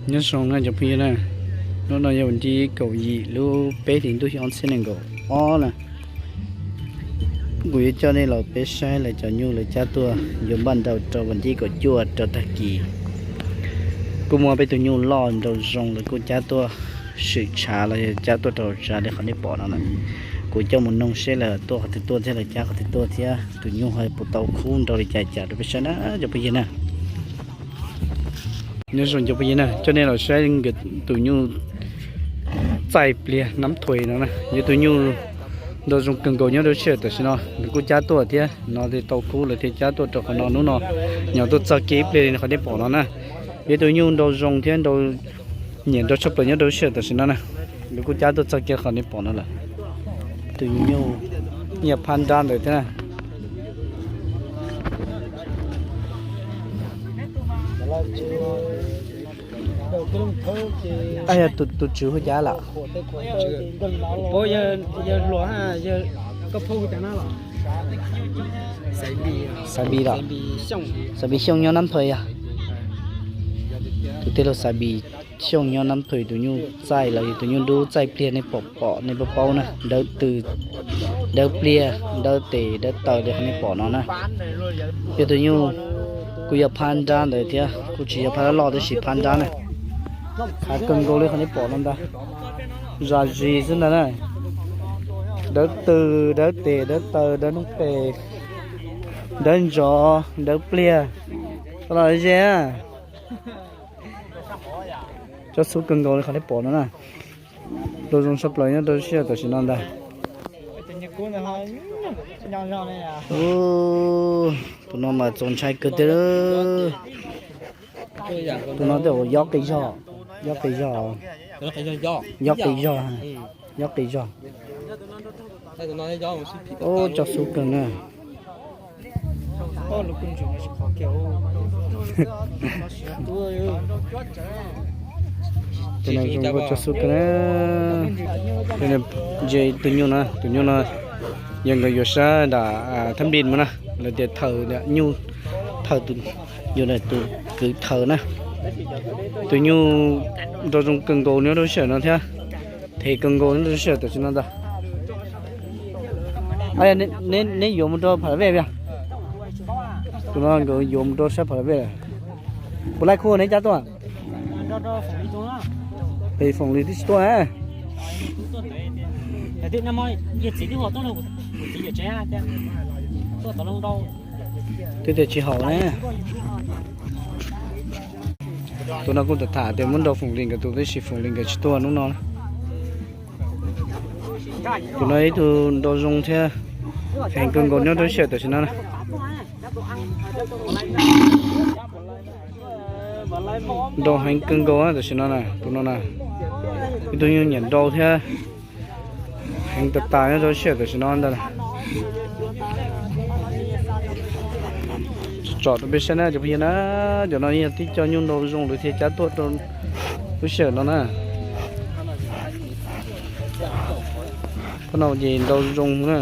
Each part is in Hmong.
Nyob zoo na cov phooj ywg na, hnub no yog vas thib kaum yim lub peb hlis ntuj xyoo ob txhiab nees nkaum ob na. Kuv yuav coj nej los peb saib lawv cov nyuj lawv cab tuaj yuav npaj nrau rau vas thib kaum cuaj rau tag kis. Kuj muaj peb tus nyuj loj nrau zoo lawv kuj cab tuaj swm tshav los yog cab tuaj rau tshav li qhov nej pom no lawm. Kuv coj mus noog seb lawv tuaj qhov twg tuaj thiab lawv cab qhov twg tuaj thiab tus nyuj ho puas tau khub nrau li cas cas rau peb saib na cov phooj ywg na. Nyob zoo cov phooj ywg na, coj nej los saib nkawd tus nyuj txaij pliag nab thuis no na, yog tus nyuj nrau zoo kawg nkaus nyob rau sij hawm tam sim no, nws kuj cab tuaj thiab no thiaj tau khub lawv thiaj cab tuaj rau qhov no hnub no, nyob tuaj txog kiag ib pliag li qhov nej pom no na. Yog tus nyuj nrau zoo thiab nrau nyiam nrau tshaj plaws nyob rau sij hawm tam sim no na, nws kuj cab tuaj txog kiag qhov nej pom no lawm. Tus nyuj yog phab nrab ntawd thiab na. Yog tus tswv hu cas lawm? Xav Npis los? Xav Npis Xyooj nyob Nab Thuis yog? Tus tij laug Xav Npis Xyooj nyob Nab Thuis tus nyuj txaij los yog tus nyuj dub txaij pliag nej pom pom nej paub paub na, dawb tw, dawb pliag, dawb tes dawb taw li qhov nej pom no na. Yog tus nyuj kuj yog phab nrab ntawd thiab, kuj tsis yog phab loj tab sis phab nrab na. Khav kawg nkaus li qhov nej pom no ntag. Zam zis xwb ntag na. Dawb tw, dawb tes dawb taw dawb noob qes, dawb ntsov dawb pliag. Koj los ze na. Cob xub kawg nkaus li qhov nej pom no na. Nrau zoo tshaj plaws nyob rau sij hawm tam sim no ntag. Tus no mas txaus ntshai kawg tiag. Tus no tej zaum yob qis zog, yob qis zog, yob qis zog, yob qis zog. Ub, cob xub kawg na. Tus no zoo nkauj cob xub kawg na. Tus nyuj no, tus nyuj no yog nkawd yuav sab nram thab npis mus na, lawv tias thaws nyuj, thaws tus, yog tus kwv thaws na. Tus nyuj nrau zoo kawg nkaus nyob rau sij hawm no thiab, them kawg nkaus nyob rau sij hawm tam sim no ntag. Neb yuav mus rau Pha La Vej, tus no nkawd yuav mus rau sab Pha La Vej. Puas laij khub neb cab tuaj? Es Foom Lis twb tsis tuaj na. Twb tias tsis haum na. Tus no kuj tham tham tias muab nrau Foom Lis nkawd tus tab sis Foom Lis nkawd tsis tuaj hnub no. Tus no ib tug nrau zoo thiab heev kawg nkaus nyob rau sij hawm tam sim no na. Nrau heev kawg nkaus tam sim no na, tus no na. Ib tug nyuj nyiam nrau thiab heev tas tas nyob rau sij hawm tam sim no ntag. Tsom rau peb saib na cov phooj ywg na, cov no yog tib co nyuj nrau zoo lawv thiaj cab tuaj rau lub sij hawm no na. Pab no ces nrau zoo na,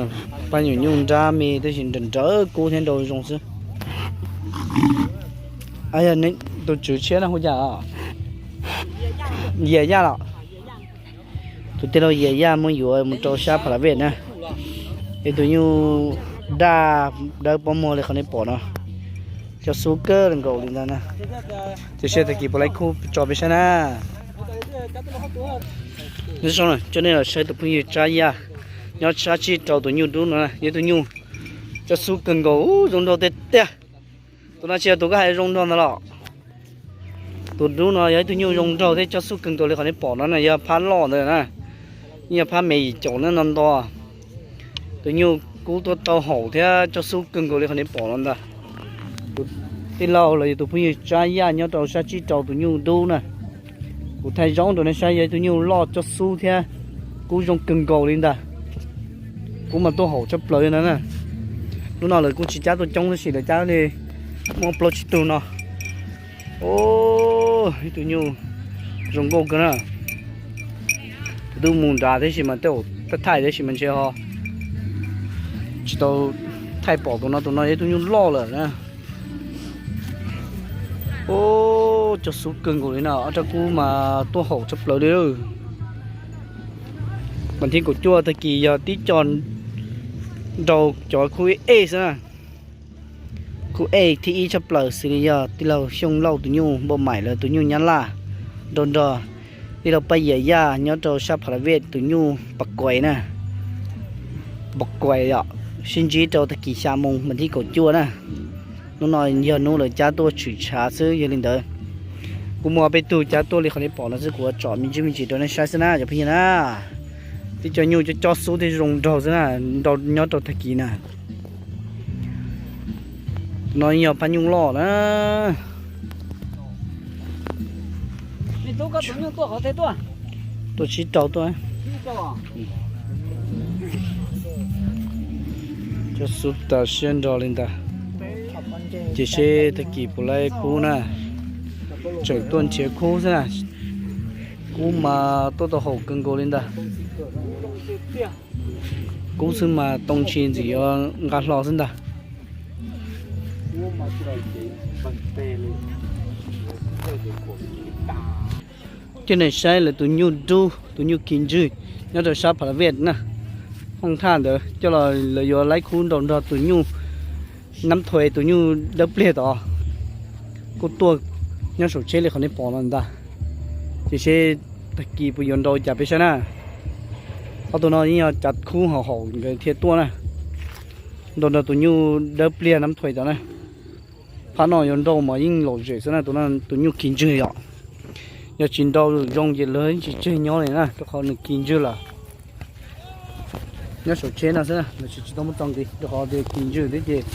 pab nyuam nyuj nrab me tab sis nrawm nrawv kub thiab nrau zoo xwb. Yog tus tswv tshiab no hu cas? Yias Yaj los? Tus tij laug Yias Yaj muab yuav mus rau sab Pha La Vej na. Ib tug nyuj daj dawb pob muag li qhov nej pom no, cob xub kawg nkaus li ntag na. Tiam sis tag kis puas laij khub tso peb saib na. Nyob zoo, coj nej los saib tus phooj ywg Tsab Yaj nyob sab tsib rau tus nyuj dub no na, yog tus nyuj cob xub kawg nkaus, zoo nraug tiag tiag. Tus no tsis yog tus koj hais zoo nraug ntawd los? Tus dub no yog ib tug nyuj zoo nraug thiab cob xub kawg nkaus li qhov nej pom no na, yog phab loj ntawd na, yog phab me yim caum no no nto. Tus nyuj kub tuaj tau haum thiab cob xub kawg nkaus li qhov nej pom no ntag. Tus tij laug los yog tus phooj ywg Tsab Yaj nyob rau sab tsib rau tus nyuj dub na, kuv thaij zoo rau nej saib, yog ib tug nyuj loj cob xub thiab kub zoo kawg nkaus li ntag. Kub mas tuaj haum tshaj plaws li ntag na. Hnub no lawv kuj tsis cab tuaj coob tab sis lawv cab li muaj plaub tsib tug no. Ib tug nyuj zoo nkauj kawg na. Tus twb mus nrad tab sis mas tej zaum thaij tab sis mas ntshe ho tsis tau thaij pom tus no, tus no yog ib tug nyuj loj lawm na. Ub, Cog xub kawg nkaus li no, ob rab kub mas tuaj haum tshaj plaws li. Mas thib kaum cuaj tag kis yog tib co nrau cov khub ej xwb na. Khub ej thib ib tshaj plaws xws li yog tij laug Xyooj Lauj tus nyuj Npauj Maim lawv tus nyuj Nyab Laj nrau nrog tij laug Paj Yias Yaj nyob rau sab Pha La Vej tus nyuj Pas Kuais na. Pas Kuais yom, sib ntsib rau tag kis xya moo mas thib kaum cuaj na. Hnub no yog hnub lawv cab tuaj tshwm tshav xwb, yog li ntawd kuv muaj peb tug cab tuaj li qhov nej pom no xwb, kuv tsom me ntsis me ntsis rau nej saib xwb na cov phooj ywg na. Tib co nyuj cov cov xub thiaj zoo nraug xwb na, nrau nyob rau tag kis na. Tus no yog phab nyuj loj na. Tuaj sib rau tuaj. Cov xub tas siab nrog li ntawd. Ces seb tag kis puas laib kub na. Tseem tuaj nrhiav kub xwb na. Kub mas tuaj tau haum kawg nkaus li ntawd. Kub xwb mas tau ntshis ntxim yuav nqa hlo xwb ntag. Coj nej saib lawv tus nyuj dub, tus nyuj khi ntswg nyob rau sab Pha La Vej na. Hooj thaj ntawd coj los lawv yuav laib kub nrau nrog tus nyuj Nab Thuais, tus nyuj dawb pliag tod. Kuj tuaj nyob saum tsheb li qhov nej pom no ntag. Ces seb tag kis puas yuav nrau cas peb saib na. Ob tug no yeej yog cav kub haum haum nkawd thiaj tuaj na. Nrau nrog tus nyuj dawb pliag Nab Thuais tod na. Phab no yuav nrau mas yeej lom zem xwb na, tus no tus nyuj khi ntswg yom. Yog tsis nrau zoo ces lawv yeej tsis tseg nyob li na, rau qhov nws khi ntswg lawm. Nyob saum tsheb no xwb na, lawv tsis tau muab txo nqi rau qhov tias khi ntswg thiab ces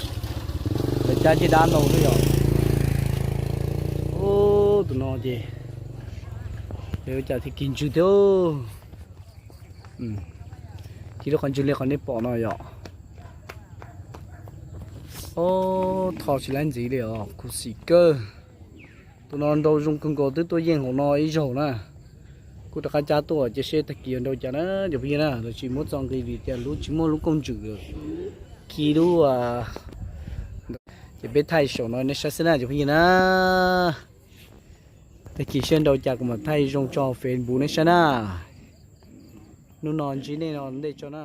lawv cab caj dab ntau xwb yom. Tus no ces lawv ua cas thiaj khi ntswg thiab. Khi lub qhov ntswg li qhov nej pom no yom. Ob, tho tsis laib ntxiv li os, khuv xim kawg. Tus no nrau zoo kawg nkaus, twb tuaj yeej hauv no ib zaug na. Kuj rov qab cab tuaj ces seb tag kis yuav nrau cas na cov phooj ywg na, lawv tsis muab txo nqi vim tias lub tsis muaj lub kooj ntswm khi lub. Ces peb thaij saum no nej saib xwb na cov phooj ywg na. Tag kis seb nrau cas kuv mam thaij zoo tso Facebook nej saib na. Hnub no ntsib nej no ntej tso na.